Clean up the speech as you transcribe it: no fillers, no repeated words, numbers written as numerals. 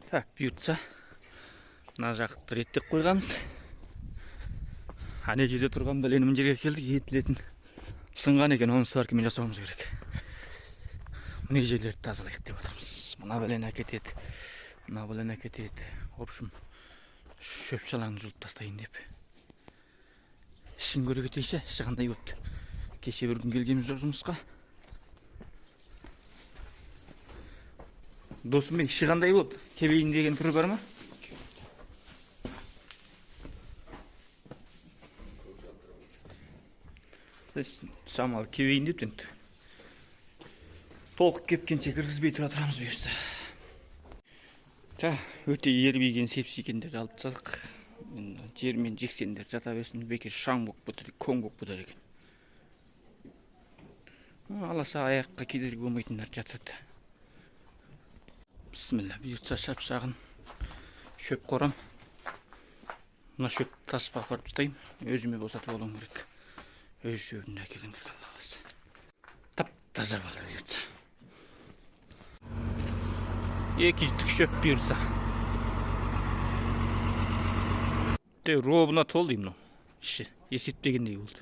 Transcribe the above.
Так, бұйыртса, мына жақты реттеп қойғанбыз. Ане жерде тұрған бәлені мына жерге келдік, етілетін сынған екен, оны сваркамен жасауымыз керек. Мына жерлерді тазалайық деп отырмыз. Мына бәлені әкетеді, мына бәлені әкетеді. В общем, шөп шалаңды жұлып тастайын деп. Ішін көре кетейінші, іші қандай болыпты. Кеше бір күн келгеніміз жоқ жұмысқа. Досым, мен іші қандай болды? Кебейін деген түрі бар ма? Шамалы кебейін деп енді. Толық кепкенше кіргізбей тұра тұрамыз бұйырса. Та, өте ербиген сепсикендерді алып тастадық. Енді жермен жексендер жата берсін, бекер шаң болып кетер, көң болып кетер екен. Аласа аяққа кедергі болмайтындар жатады. Бісміллә, бұйыртса шап-шағын шөп қорам. Мына шөп тасып апарып тастаймын. Өзіме босатып алуым керек. Өз шөбімді әкелуім керек, Алла қаласа. Тап-таза болды бұйыртса. 2 жүздік шөп бұйырса. Де ровно толды мынау. Іші есептегендей болды.